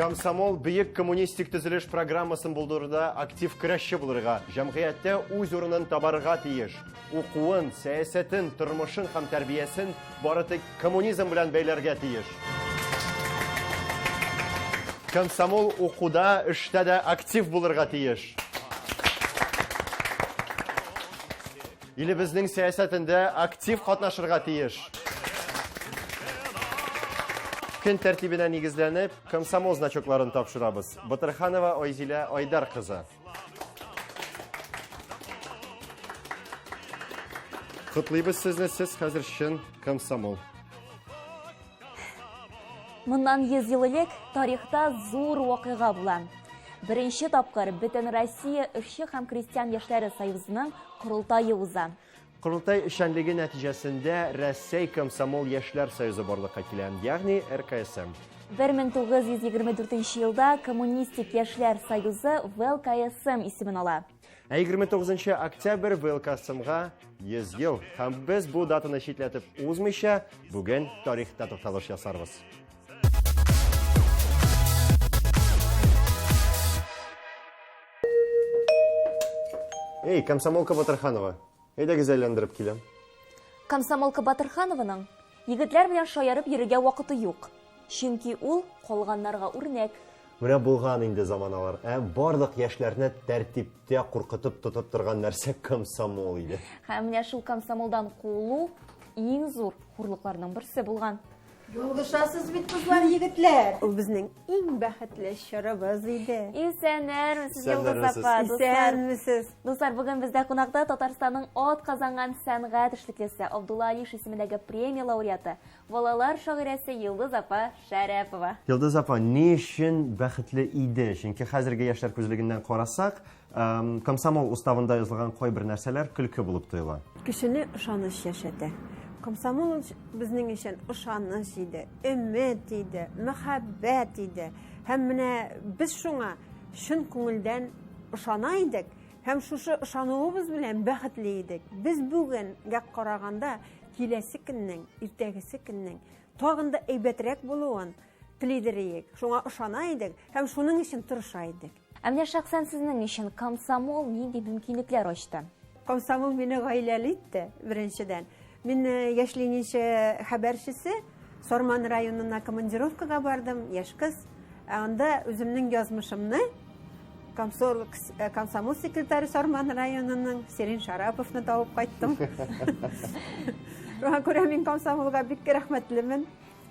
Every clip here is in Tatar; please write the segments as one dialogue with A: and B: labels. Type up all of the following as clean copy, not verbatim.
A: Комсомол бөек коммунистик төзелеш программасын булдыруда актив көрәшче булырга, җәмгыятьтә үз урынын табарга тиеш. Укуын, сәясәтен, тормышын һәм тәрбиясен бары тик коммунизм белән бәйләргә тиеш. Комсомол укуда, эштә дә актив булырга тиеш. Илебезнең сәясәтендә актив катнашырга тиеш. Көн тәртибенә нигезләнеп, комсомол значокларын тапшырабыз. Батырханова Айзилә Айдар кызы. Котлыйбыз сезне, сез хәзер чын комсомол.
B: Моннан 100 ел элек тарихта зур вакыйга була. Беренче тапкыр Бөтен Россия эшче һәм крестьян яшьләре союзының корылтае уза.
A: Корылтай эшчәнлеге нәтиҗәсендә Рәсәй комсомол яшьләр союзы барлыкка килә, ягъни РКСМ.
B: 1924 елда Коммунистик яшьләр союзы ВЛКСМ исемен ала.
A: Ә 29 октябрь ВЛКСМга 100 ел. Һәм без бу датаны читләтеп узмыйча, бүген тарихта тукталыш ясарбыз. Эй, комсомолка Батырханова, әйдәгез әйләндереп киләм.
B: Комсомолка Батырханованың егетләр белән шаярып йөрергә вакыты юк. Чөнки ул калганнарга үрнәк.
A: Менә булган инде заманалар. Ә барлык яшьләрне тәртиптә куркытып тотып торган нәрсә комсомол иде.
B: Һәм менә шул комсомолдан куылу иң зур хурлыкларның берсе булган.
C: Ялгышасыз бит, кызлар, егетләр. Ул безнең иң бәхетле чорыбыз иде.
B: Исәннәрмесез, Йолдыз апа,
C: дуслар. Исәнмесез.
B: Дуслар, бүген бездә кунакта Татарстанның ат казанган сәнгать эшлеклесе Абдулла Алиш исемендәге премия лауреаты, Балалар шагыйрәсе Йолдыз апа Шәрәпова.
A: Йолдыз апа, ни өчен бәхетле иде? Чөнки хәзерге яшьләр күзлегеннән карасак, комсомол уставында язылган кайбер нәрсәләр көлке булып тоела.
C: Кешене ышаныч яшәтә. Комсомол безнең өчен ышаныч иде, өмет иде, мәхәббәт иде. Һәм менә без шуңа чын күңелдән ышана идек һәм шушы ышануыбыз белән бәхетле идек. Без бүгенгә караганда киләсе көннең, иртәгесе көннең тагын да әйбәтрәк булуын телидер идек, шуңа ышана идек һәм шуның өчен тырыша идек.
B: Ә менә шәхсән сезнең өчен комсомол нинди мөмкинлекләр ачты?
C: Комсомол мине гаиләле итте, беренчедән. Мин э, яшь ленинче хәбәрчесе, Сарман районына командировкага бардым, яшь кыз. Ә анда үземнең язмышымны комсомол, э, комсомол секретаре Сарман районының Сирин Шараповны табып кайттым. Шуңа күрә мин комсомолга бик рәхмәтлемен.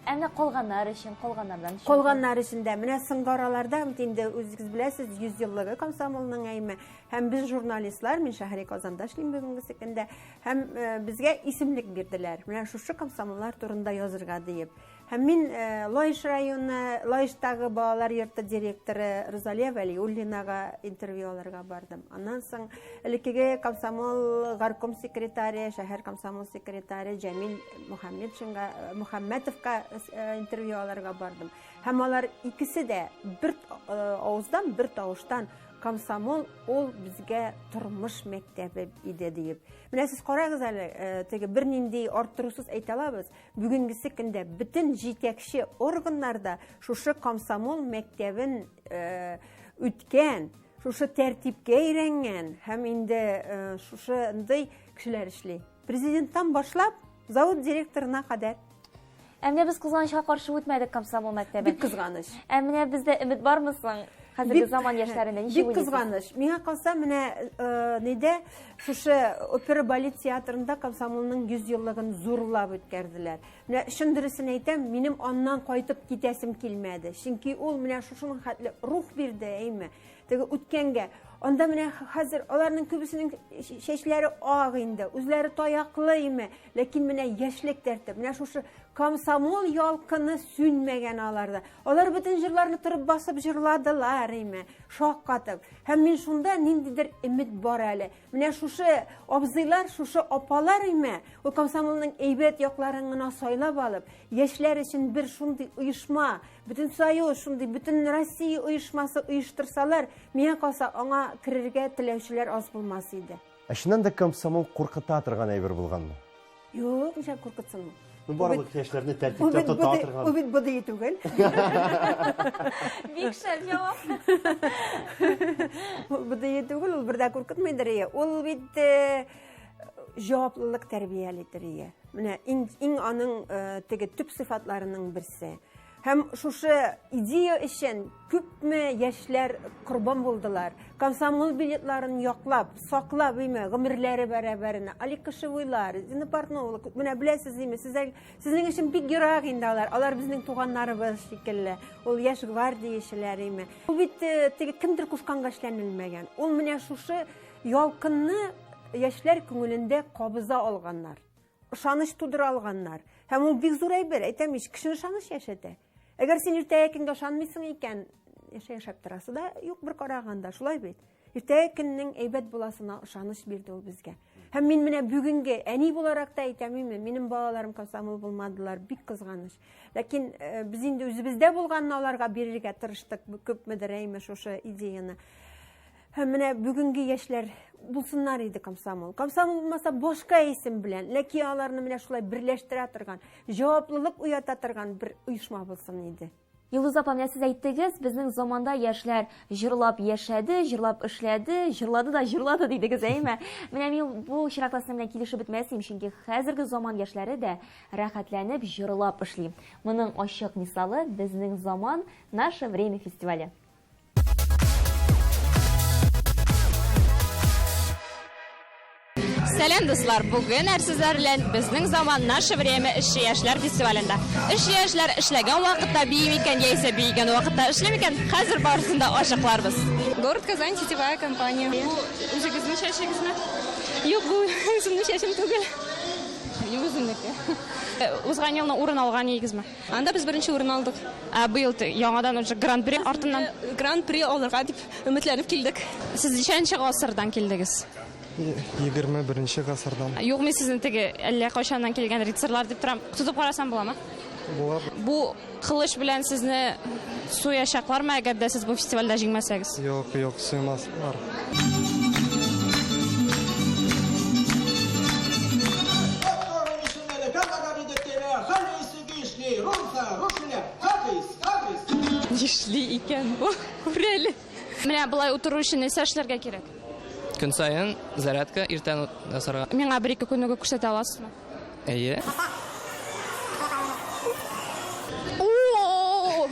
B: Ә менә калганнар өчен, калганнардан өчен.
C: Калганнар өчен дә менә соңгы араларда бит инде үзегез беләсез, 100 еллыгы комсомолның әйме. Һәм без журналистлар, мин шәһри Казанда эшлим бүгенге көндә, һәм э, безгә исемлек бирделәр. Менә шушы комсомоллар турында язырга диеп. Һәм мин э, Лаеш районы, Лаештагы балалар йорты директоры Рузалия Вәлиуллинага интервью алырга бардым. Аннан соң элеккеге комсомол горком секретаре, шәһәр комсомол секретаре Җәмил Мухаммедшинга, э, Мухаммедовка э, интервью алырга бардым. Һәм алар икесе дә бер авыздан, бер тавыштан комсомол ул безгә тормыш мәктәбе иде диеп. Менә сез карагыз әле, теге бернинди арттырусыз әйтә алабыз. Бүгенгесе көндә бөтен җитәкче органнарда шушы комсомол мәктәбен э, үткән, шушы тәртипкә өйрәнгән һәм инде э, шушындый кешеләр эшли. Президенттан башлап завод директорына кадәр.
B: Ә менә без кызганычка каршы үтмәдек комсомол мәктәбен.
C: Бик кызганыч.
B: Ә менә бездә өмет бармы соң? Хәзерге заман яшьләрендә ничек
C: уйлыйсыз? Бик кызганыч. Миңа калса, менә э, нидә шушы опера балет театрында комсомолның 100 еллыгын зурлап үткәрделәр. Менә чын дөресен әйтәм, минем аннан кайтып китәсем килмәде. Чөнки ул менә шушының хәтле рух бирде, әйме. Теге үткәнгә. Анда менә хәзер аларның күбесенең чәчләре ак инде, үзләре таяклы име, ләкин менә яшьлек дәрте, менә шушы комсомол ялкыны сүнмәгән аларда. Алар бөтен җырларны торып басып җырладылар име, шаккатып. Һәм мин шунда ниндидер өмет бар әле. Менә шушы абзыйлар, шушы апалар име, ул комсомолның әйбәт якларын гына сайлап алып, яшьләр өчен бер шундый оешма, бөтен союз, шундый бөтен Россия оешмасы оештырсалар, миңа калса, аңа керергә теләүчеләр аз булмас иде.
A: Ә чыннан да комсомол куркыта торган әйбер булганмы?
C: Юк, ничек куркытсын ул?
A: Ну, барлык яшьләрне тәртиптә тота торган.
C: Ул бит БДИ түгел.
B: Бик шәп җавап.
C: Ул БДИ түгел, ул бер дә куркытмыйдыр. Ул бит җаваплылык тәрбиялидер. Менә иң, иң аның теге төп сыйфатларының берсе. Һәм шушы идея өчен күпме яшьләр корбан булдылар. Комсомол билетларын яклап, саклап, име, гомерләре бәрабәренә. Олег Кошевойлар, Зина Портнова, менә беләсез име, сезнең, сезнең өчен бик ерак инде алар. Алар безнең туганнарыбыз шикелле. Ул яшь гвардиячеләр име. Ул бит теге кемдер кушканга эшләнелмәгән. Ул менә шушы ялкынны яшьләр күңелендә кабыза алганнар. Ышаныч тудыра алганнар. Һәм ул бик зур әйбер, әйтәм ич, кешене ышаныч яшәтә. Әгәр син иртәгә көнгә ышанмыйсың икән, яшәп торасы да юк бер караганда, шулай бит. Иртәгә көннең әйбәт буласына ышаныч бирде ул безгә. Һәм мин менә бүгенге әни буларак та әйтәм, минем балаларым комсомол булмадылар, бик кызганыч. Ләкин без инде үзебездә булганны аларга бирергә тырыштык, күпмедер әйме шушы идеяны. Һәм менә бүгенге яшьләр булсыннар иде комсомол. Комсомол булмаса башка исем белән, ләкин аларны менә шулай берләштерә торган, җаваплылык уята торган бер оешма булсын иде.
B: Йолдыз апа, менә сез әйттегез, безнең заманда яшьләр җырлап яшәде, җырлап эшләде, җырлады да җырлады дидегез, әйме? Менә мин бу очракта сезнең белән килешеп бетмәс идем, чөнки хәзерге заман яшьләре дә рәхәтләнеп җырлап эшли. Моның ачык мисалы безнең заман Наше время фестивале.
D: Сәлам, дуслар! Бүген әрсезләр белән безнең заман Наше время эшче яшьләр фестивалендә. Эшче яшьләр эшләгән вакытта бии микән, яисә биегән вакытта эшли микән? Хәзер барысын да ачыкларбыз.
E: Город Казань, сетевая компания.
D: Бу үзегезнең чәчегезме?
E: Юк, бу үземнең чәчем түгел.
D: Минем үземнеке. Узган елны урын алган идегезме?
E: Анда без беренче урын алдык.
D: Ә быел яңадан уже Гран-при артыннан?
E: Гран-при алырга дип өметләнеп килдек.
D: Сез ничәнче гасырдан килдегез?
F: 21 гасырдан.
D: Юк, мин сезне теге әллә кайчаннан килгән рыцарьлар дип торам. Тотып карасам буламы?
F: Була.
D: Бу кылыч белән сезне суячаклармы, әгәр дә сез бу фестивальдә җиңмәсәгез?
F: Юк, юк, суймаслар.
D: Нишли икән бу? Күр әле. Менә болай утыру өчен нәрсә эшләргә кирәк?
G: Көн саен зарядка иртән ясарга.
D: Миңа бер-ике күнегү күрсәтә аласызмы?
G: Әйе.
D: О!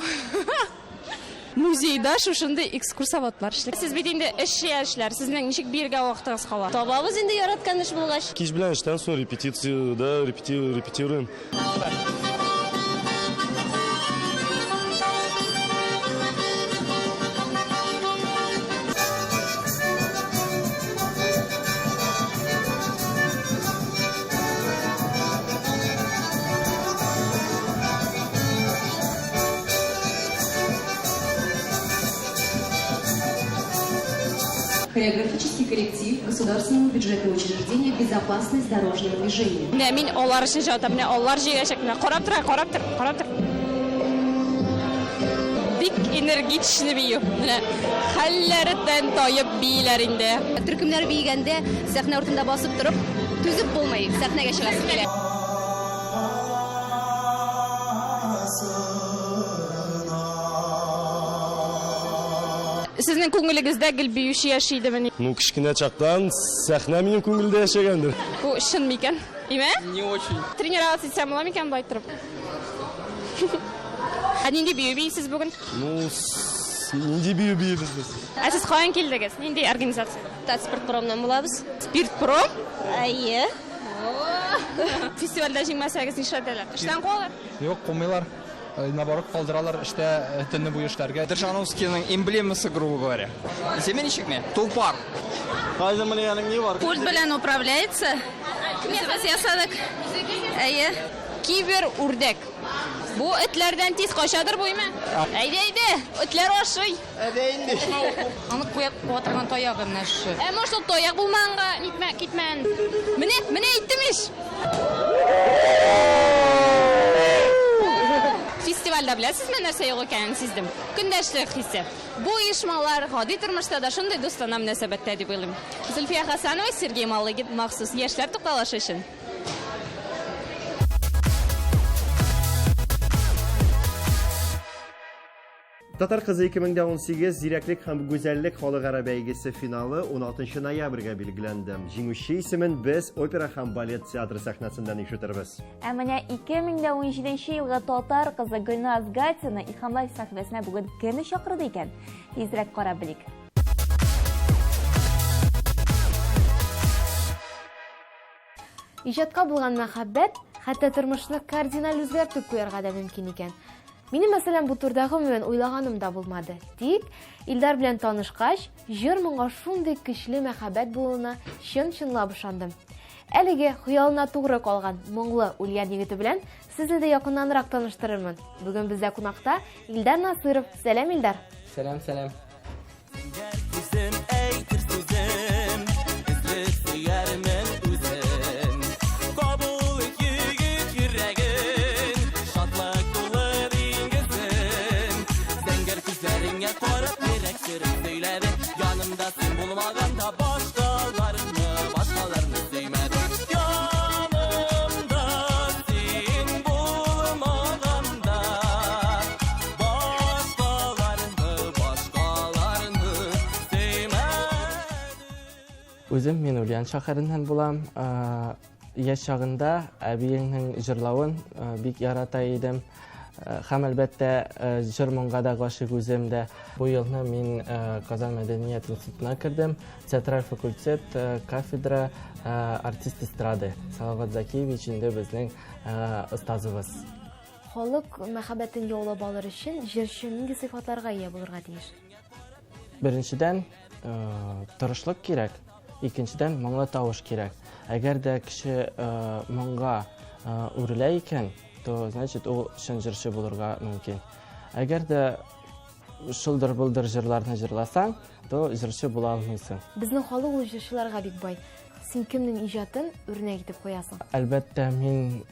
D: Музейда шушындый экскурсоводлар эшли. Сез бит инде эшче яшьләр, сезнең ничек биергә вакытыгыз кала?
H: Табабыз инде яраткан эш булгач.
I: Кич белән эштән соң репетиция, да, репетируем.
J: Хореографический коллектив государственного бюджетного учреждения «Безопасность дорожного движения».
D: Менә мин алар өчен җавап, менә алар җигәчәк, менә карап тор, карап тор, карап тор. Бик энергичный бию. Менә хәлләреннән таеп бииләр инде.
J: Төркемнәр биегәндә сәхнә артында басып торып, түзеп булмый, сәхнәгә чыгасы килә.
D: Сезнең күңелегездә гел биюче яши идемени?
I: Ну, кечкенә чактан сәхнә минем күңелдә яшәгәндер.
D: Бу чын микән? Име?
G: Не очень.
D: Тренироваться итсәм була микән болай торып? Ә нинди бию бийсез бүген?
I: Ну, нинди бию бийбез без?
D: Ә сез каян килдегез? Нинди организация?
H: Татспиртпромнан булабыз.
D: Спиртпром?
H: Әйе.
D: Фестивальдә җиңмәсәгез нишләтәләр? Эштән куалар?
F: Юк, кумыйлар. Наоборот, калдыралар эштә төнне буе эшләргә.
G: Держановскийның эмблемасы, грубо говоря. Исеме ничекме? Тулпар.
I: Кайда менә аның ни бар?
J: Пульт белән управляется. Үзебез ясадык. Әйе.
D: Кибер үрдәк. Бу этләрдән тиз качадыр бу, име? Әйдә, әйдә, этләр ашый.
A: Әйдә инде.
J: Аны куеп куа торган таягы менә шушы.
D: Ә может ул таяк булмаганга нитмә, китмән. Менә, менә әйттем ич. Фестивальдә беләсезме нәрсә юк икәнен сиздем. Көндәшлек хисе. Бу оешмалар гади тормышта да шундый дустанә мөнәсәбәттә дип уйлыйм. Зөлфия Хасанова, Сергей Малыгин, махсус яшьләр тукталышы өчен.
A: Татар кызы 2018 зирәклек һәм гүзәллек халыкара бәйгесе финалы 16 ноябрьгә билгеләнде. Җиңүче исемен без опера һәм балет театры сәхнәсеннән ишетербез.
B: Ә менә 2017 елгы татар кызы Гөлназ Гатина Илһам Лайф сәхифәсенә бүген кемне чакырды икән? Тизрәк карап белик.
K: Иҗатка булган мәхәббәт хәтта тормышны кардиналь үзгәртеп куярга да мөмкин икән. Минем, мәсәлән, бу турыда гомумән уйлаганым да булмады. Тик Илдар белән танышкач, җыр моңга шундый көчле мәхәббәт булуына чын-чынлап ышандым. Әлеге хыялына тугры калган моңлы Ульян егете белән сезне дә якыннанрак таныштырырмын. Бүген бездә кунакта Илдар Насыров. Сәлам, Илдар!
L: Сәлам, сәлам. Үзем мин Ульян шәһәреннән булам. Яшь чагында әбиеңнең җырлавын бик ярата идем. Һәм әлбәттә җыр моңга да гашыйк үзем дә. Бу елны мин Казан мәдәният институтына кердем. Театраль факультет, кафедра артист эстрады. Салават Закиевич инде безнең остазыбыз.
K: Халык мәхәббәтен яулап алыр өчен җырчы нинди сыйфатларга ия булырга тиеш?
L: Беренчедән, тырышлык кирәк. Икенчедән, моңлы тавыш кирәк. Әгәр дә кеше моңга үрелә икән, то значит ул чын җырчы булырга мөмкин. Әгәр дә шылдыр-былдыр җырларны җырласаң, то җырчы була алмыйсың.
K: Безнең халык ул җырчыларга бик бай. Син кемнең иҗатын үрнәк итеп куясың?
L: Әлбәттә, мин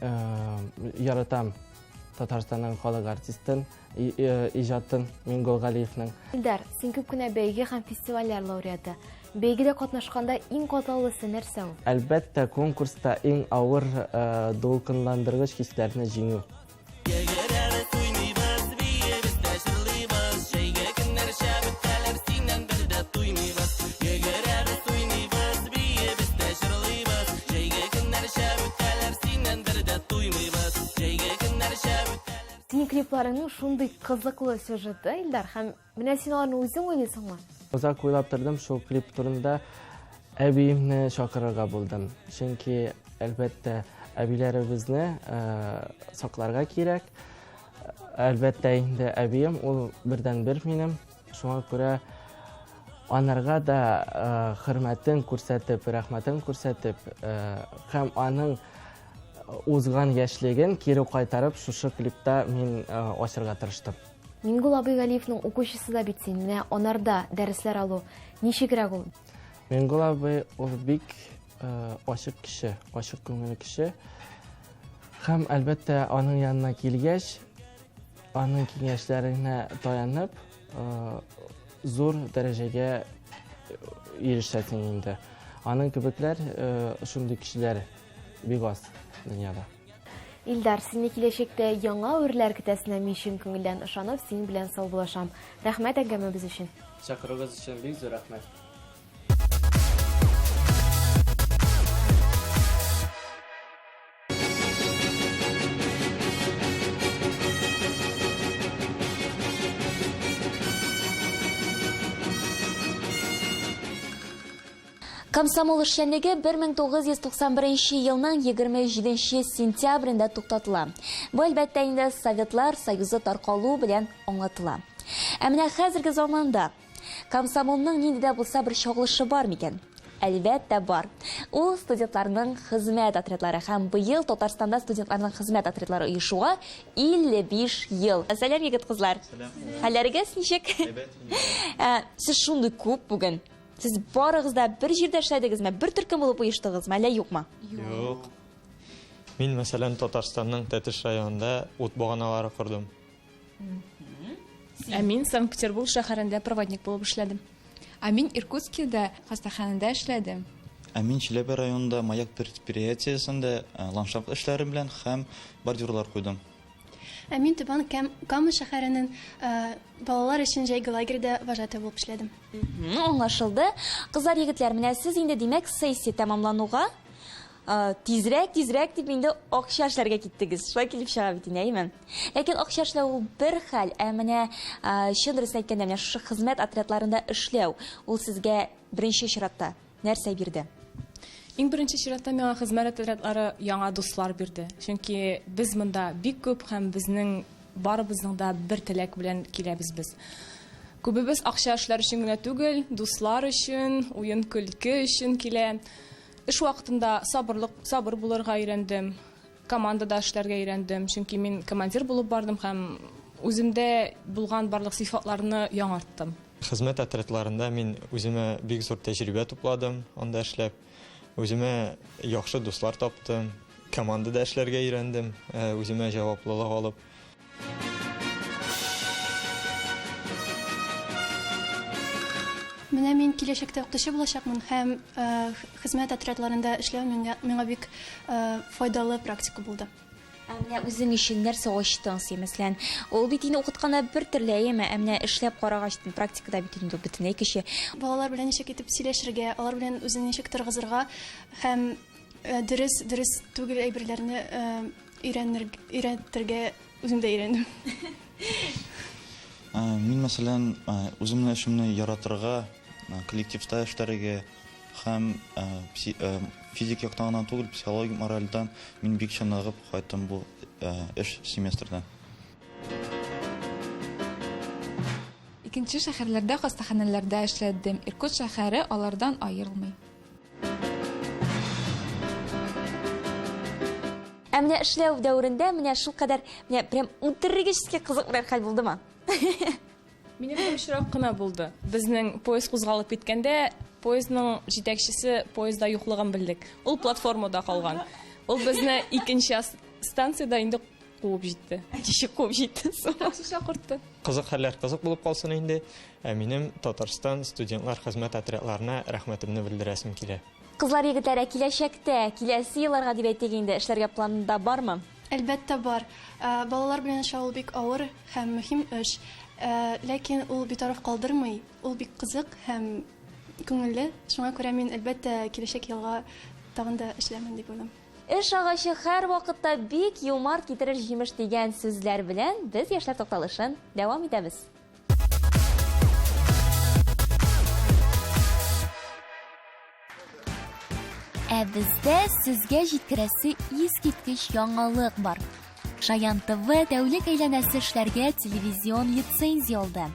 L: яратам Татарстанның халык артистын, иҗатын Миңгол Галиевның.
K: Илдар, син күп кенә бәйге һәм фестивальләр лауреаты. Бәйгедә катнашканда иң катлаулысы нәрсә ул?
L: Әлбәттә, конкурста иң авыр дулкынландыргыч хисләрне җиңү.
K: Синең клипларыңның шундый кызыклы сюжеты, Илдар, һәм менә син аларны үзең уйлыйсыңмы?
L: Озак уйлап тордым шул клип турында. Әбиемне чакырырга булдым. Чөнки, әлбәттә, әбиләребезне сакларга кирәк. Әлбәттә инде әбием ул бердәнбер минем. Шуңа күрә анарга да хөрмәтен күрсәтеп, рәхмәтен күрсәтеп һәм аның узган яшьлеген кире кайтарып шушы клипта мин ачырга тырыштым.
K: Миңгул абый Галиевның укучысы да бит син. Менә анарда дәресләр алу ничегрәк ул?
L: Миңгул абый ул бик ачык кеше, ачык күңелле кеше. Һәм әлбәттә аның янына килгәч, аның киңәшләренә таянып, зур дәрәҗәгә ирешәсең инде. Аның кебекләр шундый кешеләр бик аз дөньяда.
K: Илдар, сине киләчәктә яңа үрләр көтәсенә мин чын күңелдән ышанып, синең белән саубуллашам. Рәхмәт әңгәмәбез өчен.
L: Чакыруыгыз өчен бик зур рәхмәт.
B: Комсомол эшчәнлеге 1991 елның 27 сентябрендә туктатыла. Бу, әлбәттә, инде Советлар Союзы таркалу белән аңлатыла. Ә менә хәзерге заманда комсомолның нинди дә булса бер чагылышы бар микән? Әлбәттә, бар. Ул студентларның хезмәт отрядлары һәм быел Татарстанда студентларның хезмәт отрядлары оешуга 55 ел. Сәлам, егет-кызлар. Сәлам. Хәлләрегез ничек? Әйбәт. Сез шундый күп бүген. Сез барыгыз да бер җирдә эшләдегезме? Бер төркем булып оештыгызмы, әллә юкмы?
M: Юк. Мин, мәсәлән, Татарстанның Тәтеш районында ут баганалары кордым.
E: Ә мин Санкт-Петербург шәһәрендә проводник булып эшләдем.
N: Ә мин Иркутскида хастаханәдә эшләдем.
M: Ә мин Чиләбе районында Маяк предприятиесендә ландшафт эшләре белән һәм бордюрлар куйдым.
E: Ә мин Түбән Кама шәһәренең балалар өчен җәйге лагерьда вожатый булып эшләдем.
B: Аңлашылды. Кызлар, егетләр, менә сез инде, димәк, сессия тәмамлануга тизрәк, тизрәк дип инде акча эшләргә киттегез. Шулай килеп чыга бит инде, әйеме? Ләкин акча эшләү ул бер хәл, ә менә чын дөресен әйткәндә, менә шушы хезмәт отрядларында эшләү, ул сезгә беренче чиратта нәрсә бирде?
E: Иң беренче чиратта миңа хезмәт отрядлары яңа дуслар бирде. Чөнки без монда бик күп һәм безнең барыбызның да бер теләк белән киләбез без. Күбебез акча эшләр өчен генә түгел, дуслар өчен, уен-көлке өчен килә. Эш вакытында сабырлык, сабыр булырга өйрәндем. Командада эшләргә өйрәндем, чөнки мин командир булып бардым һәм үземдә булган барлык сыйфатларны яңарттым.
M: Хезмәт отрядларында мин үземә бик зур тәҗрибә тупладым, анда эшләп. Үземә яхшы дуслар таптым, командада эшләргә өйрәндем, үземә җаваплылык алып.
E: Менә мин киләчәктә укытучы булачакмын һәм хезмәт отрядларында эшләү миңа, миңа бик файдалы практика булды.
B: Ә менә үзең өчен нәрсә ачтың син, мәсәлән? Ул бит инде укытканда бер төрле, әйеме? Ә менә эшләп карагач, практикада бит инде ул бөтенләй кеше.
E: Балалар белән ничек итеп сөйләшергә, алар белән үзеңне ничек торгызырга һәм дөрес, дөрес түгел әйберләрне өйрәнер, өйрәтергә үзем дә өйрәндем.
O: Мин, мәсәлән, үземнең эшемне яратырга, коллективта эшләргә һәм физик яктан гына түгел, психологик, моральдан мин бик чыныгып кайттым бу эш семестрдан.
N: Икенче шәһәрләрдә хастаханәләрдә эшләдем. Иркут шәһәре алардан аерылмый.
B: Ә менә эшләү дәверендә менә шулкадәр менә прям үтергечский кызык берәр хәл булдымы?
E: Минем бер очрак кына булды. Безнең поезд кузгалып киткәндә, поездның җитәкчесе поездда юклыгын белдек. Ул платформада калган. Ул безне икенче станциядә инде куып җитте.
B: Ничек куып җитте соң?
E: Такси чакыртты.
M: Кызык хәлләр кызык булып калсын инде. Ә минем Татарстан студентлар хезмәт отрядларына рәхмәтемне белдерәсем килә.
B: Кызлар, егетләр, ә киләчәктә, киләсе елларга дип әйтик инде, эшләргә планда бармы?
E: Әлбәттә, бар. Балалар белән эшләү ул бик авыр һәм мөһим эш. Ләкин ул битараф калдырмый, ул бик кызык һәм күңелле. Шуңа күрә мин, әлбәттә, киләчәк елга тагын да эшләрмен дип уйлыйм.
B: Эш агачы һәрвакытта бик юмарт китерер җимеш дигән сүзләр белән без яшьләр тукталышын дәвам итәбез. Ә бездә сезгә җиткерәсе искиткеч яңалык бар. Шаян ТВ тәүлек әйләнәсе эшләргә телевизион лицензия алды.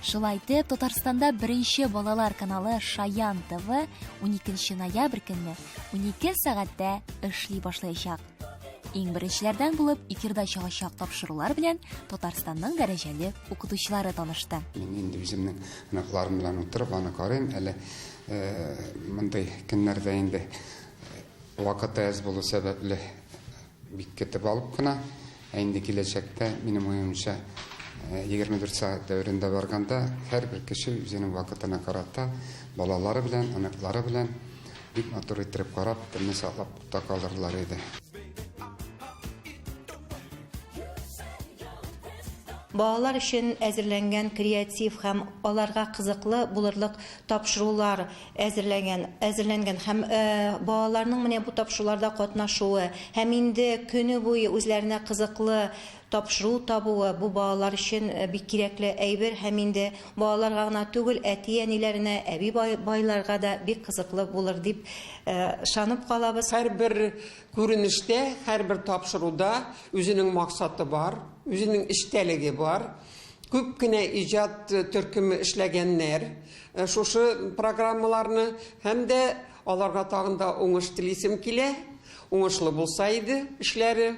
B: Шулай итеп, Татарстанда беренче балалар каналы Шаян ТВ 12 ноябрь көнне 12 сәгатьтә эшли башлаячак. Иң беренчеләрдән булып эфирда чыгачак тапшырулар белән Татарстанның дәрәҗәле укытучылары танышты.
P: Мин инде үземнең оныкларым белән утырып аны карыйм. Әле мондый көннәрдә инде вакыты әз булу сәбәпле бик көтеп алып кына. Ә инде киләчәктә, минем уемча, 24 сәгать дәверендә барганда һәрбер кеше үзенең вакытына карата балалары белән, оныклары белән бик матур иттереп карап, телне саклап та калырлар иде.
Q: Балалар өчен әзерләнгән креатив һәм аларга кызыклы булырлык тапшырулар әзерләгән, әзерләнгән һәм балаларның менә бу тапшыруларда катнашуы һәм инде көне буе үзләренә кызыклы тапшыру табуы бу балалар өчен бик кирәкле әйбер һәм инде балаларга гына түгел, әти-әниләренә, әби-бабайларга да бик кызыклы булыр дип ышанып калабыз.
R: Һәрбер күренештә, һәрбер тапшыруда үзенең максаты бар, үзенең эчтәлеге бар. Күп кенә иҗат төркеме эшләгәннәр шушы программаларны һәм дә аларга тагын да уңыш телисем килә. Уңышлы булса иде эшләре.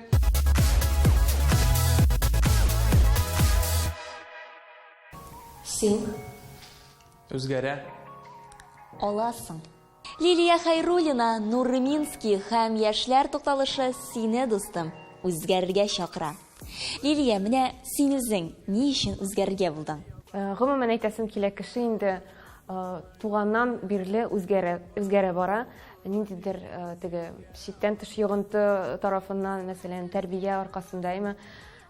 B: Син.
S: Үзгәрә.
B: Аласың. Лилия Хәйруллина, Нурминский һәм Яшьләр тукталышы сине, дустым, үзгәрергә чакыра. Лилия, менә син үзең ни өчен үзгәрергә булдың?
K: Гомумән әйтәсем килә, кеше инде туганнан бирле үзгәрә, үзгәрә бара. Ниндидер теге читтән тыш йогынты тарафыннан, мәсәлән, тәрбия аркасында, әйме.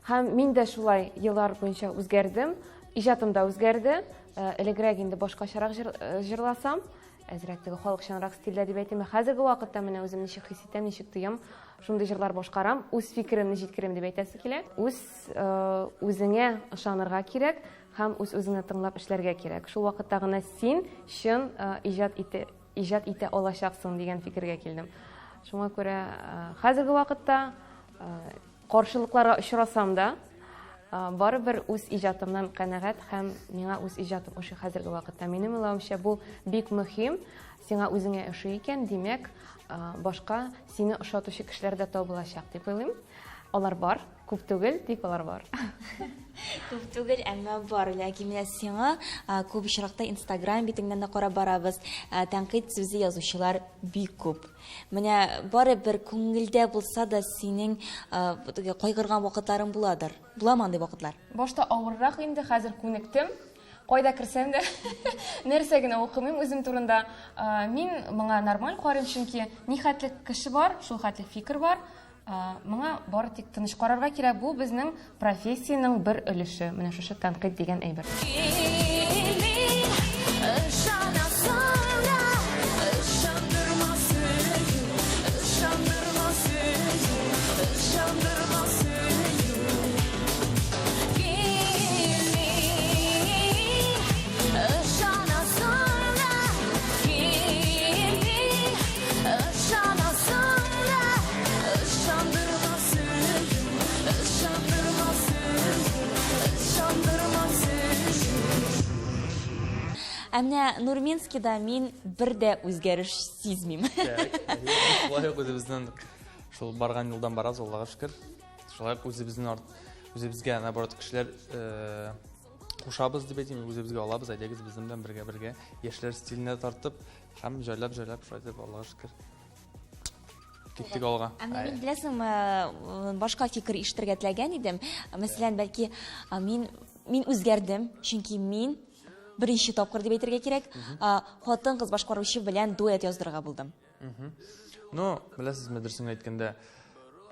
K: Һәм мин дә шулай еллар буенча үзгәрдем. Иҗатым да үзгәрде. Э, элегрәк инде башкачарак э, җырласам, әзрәк теге халыкчанрак стильдә дип әйтим. Хәзерге вакытта менә үзем ничек хис итәм, ничек тоям, шундый җырлар башкарам, үз фикеремне җиткерәм дип әйтәсе килә. Үз э, үзеңә ышанырга кирәк һәм үз үзеңне тыңлап эшләргә кирәк. Шул вакытта гына син чын иҗат итә иҗат итә алачаксың дигән фикергә килдем. Шуңа күрә хәзерге вакытта Каршылыкларга очрасам да, барыбер үз иҗатымнан канәгать һәм миңа үз иҗатым ошый хәзерге вакытта. Минем уйлавымча, бу бик мөһим. Сиңа үзеңә ошый икән, димәк, башка сине ошатучы кешеләр дә табылачак дип уйлыйм. Алар бар, күп түгел, тик алар бар.
B: Күп түгел, әмма бар. Ләкин менә сиңа күп очракта Инстаграм битеңнән дә карап барабыз. Тәнкыйть сүзе язучылар бик күп. Менә барыбер күңелдә булса да синең теге кайгырган вакытларың буладыр. Буламы андый вакытлар?
E: Башта авыррак инде, хәзер күнектем. Кайда керсәм дә, нәрсә генә укымыйм үзем турында. Мин моңа нормаль карыйм, чөнки ни хәтле кеше бар, шул хәтле фикер бар. Моңа бары тик тыныч карарга кирәк. Бу безнең профессиянең бер өлеше. Менә шушы тәнкыйть дигән әйбер.
B: Ә менә Нурминскийда мин бер дә үзгәреш сизмим.
S: Шулай ук үзебезнең шул барган юлдан барабыз, Аллага шөкер. Шулай ук үзебезнең арт үзебезгә наоборот кешеләр э, кушабыз дип әйтим, үзебезгә алабыз, әйдәгез безнең белән бергә-бергә яшьләр стиленә тартып һәм җайлап-җайлап шулай итеп Аллага шөкер. Киттек алга.
B: Ә мин беләсеңме, э, башка фикер ишетергә теләгән идем. Мәсәлән, бәлки мин мин үзгәрдем, чөнки мин беренче тапкыр дип әйтергә кирәк, хатын-кыз башкаручы белән дуэт яздырырга булдым.
S: Ну, беләсезме, дөресен әйткәндә,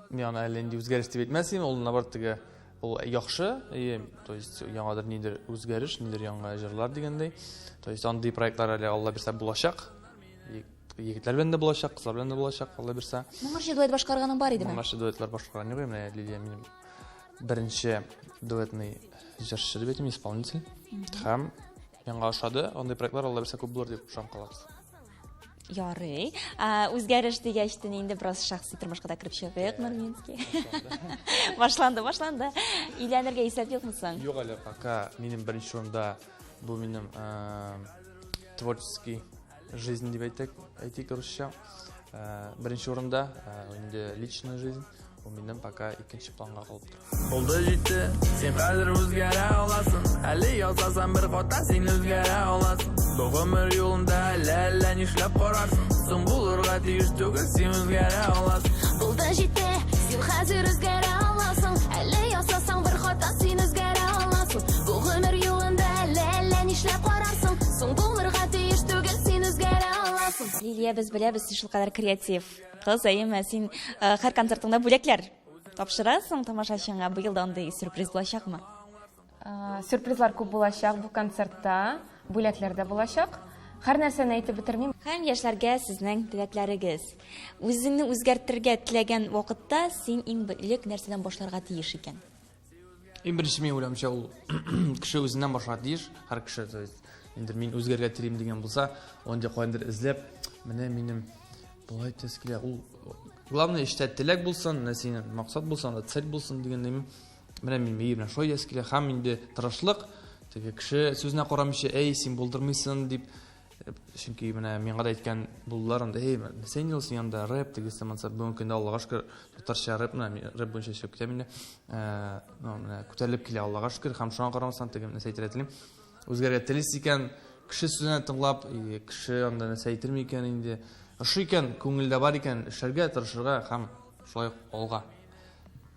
S: мин аны әллә нинди үзгәреш дип әйтмәс идем, ул наоборот теге ул яхшы, и, то есть яңадыр нидер үзгәреш, нидер яңа җырлар дигәндәй. То есть андый проектлар әле Алла бирсә булачак. Егетләр белән дә булачак, кызлар белән дә булачак, Алла бирсә.
B: Моңарчы дуэт башкарганың бар идеме?
S: Моңарчы дуэтлар башкарган юк, менә Лилия минем беренче дуэтный җырчы дип әйтим, исполнитель. Һәм миңа ошады, андый проектлар Алла бирсә күп булыр дип ышанып калабыз.
B: Ярый. Үзгәреш дигәчтен инде бераз шәхси тормышка да кереп чыгыйк, Нурминский. Башланды, башланды. Өйләнергә исәп юкмы соң?
S: Юк әле, пока минем беренче урында бу минем творческий жизнь дип әйтик, әйтик русча. Беренче урында инде личная жизнь. Бу минем пока икенче планга калып тора.
T: Булды җитте, син хәзер үзгәрә аласың. Әле язасаң бер хата, син үзгәрә аласың. Бу гомер юлында әллә әллә нишләп карарсың. Соң булырга тиеш түгел, син үзгәрә аласың.
U: Булды җитте, син хәзер үзгәрә аласың. Әле ясасаң бер хата, син үзгәрә аласың. Бу гомер юлында әллә әллә нишләп карарсың. Соң булырга тиеш түгел, син үзгәрә аласың.
B: Лилия, без беләбез, син шулкадәр креатив. Кыз, әйеме, син э, һәр концертыңда бүләкләр тапшырасың тамашачыңа. Быел да андый сюрприз булачакмы?
E: Э, сюрпризлар күп булачак бу концертта, бүләкләр дә булачак. Һәр нәрсәне әйтеп бетермим.
B: Һәм яшьләргә сезнең теләкләрегез. Үзеңне үзгәртергә теләгән вакытта син иң элек нәрсәдән башларга тиеш икән?
S: Иң беренче мин уйлавымча, ул кеше үзеннән башларга тиеш. Һәр кеше, то есть, инде мин үзгәрергә телим дигән булса, ул инде каяндыр эзләп, менә минем болай итәсе килә. Ул главное эштә теләк булсын, менә синең максат булсын, анда цель булсын дигәндәй. Менә мин менә шулай итәсе килә һәм инде тырышлык, теге кеше сүзенә карамыйча, әй, син булдырмыйсың дип Чөнки менә миңа да әйткән булдылар анда, эй, нәрсә инде ул син анда рэп тегесе монысы. Бүгенге көндә Аллага шөкер, татарча рэп, менә рэп буенча эшләп китәм инде. Э, ну, менә күтәрелеп килә Аллага шөкер һәм шуңа карамастан теге нәрсә әйтергә телим. Үзгәрергә телисез икән, кеше сүзенә тыңлап, кеше анда нәрсә әйтерме икән инде. Ошый икән, күңелдә бар икән, эшләргә, тырышырга һәм шулай ук алга.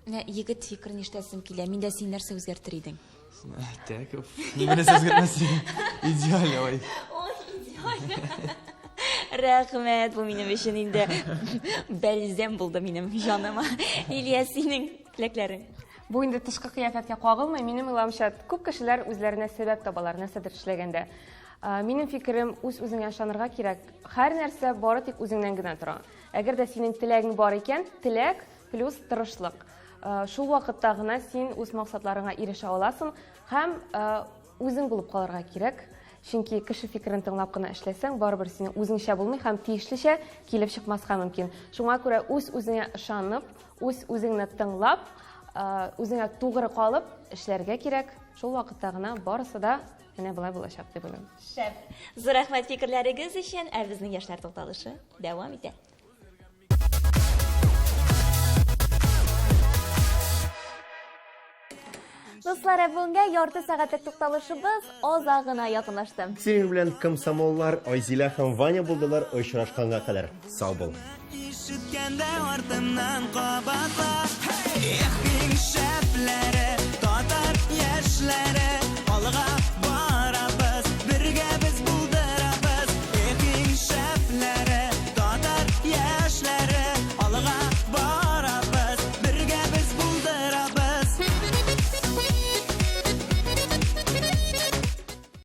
B: Менә егет фикерен ишетәсем килә. Миндә син нәрсә үзгәртер идең?
S: Так, ни нәрсә үзгәртмәс идеаль ой.
B: Ой, идеаль. Рәхмәт, бу минем өчен инде бәлзәм булды минем җаныма. Лилия, синең теләкләрең?
C: Бу инде тышкы кыяфәткә кагылмый. Минем уйлавымча, күп кешеләр үзләренә сәбәп табалар, нәрсәдер эшләгәндә. Минем фикерем, үз-үзеңә ышанырга кирәк. Һәр нәрсә бары тик үзеңнән генә тора. Әгәр дә синең теләгең бар икән, теләк плюс тырышлык. Шул вакытта гына син үз максатларыңа ирешә аласың һәм үзең булып калырга кирәк. Чөнки кеше фикерен тыңлап кына эшләсәң, барыбер синең үзеңчә булмый һәм тиешлечә килеп чыкмаска мөмкин. Шуңа күрә үз-үзеңә ышанып, үз-үзеңне тыңлап, үзеңә тугры калып эшләргә кирәк. Шул вакытта гына барысы да менә болай булачак дип уйлыйм.
B: Шәп. Зур рәхмәт фикерләрегез өчен. Ә безнең яшьләр тукталышы дәвам итә. Дуслар, ә бүгенгә ярты сәгатьлек тукталышыбыз азагына якынлашты.
A: Синең белән комсомоллар Айзилә һәм Ваня булдылар. Очрашканга кадәр. Сау бул.
T: Ишеткәндә артымнан кабатла.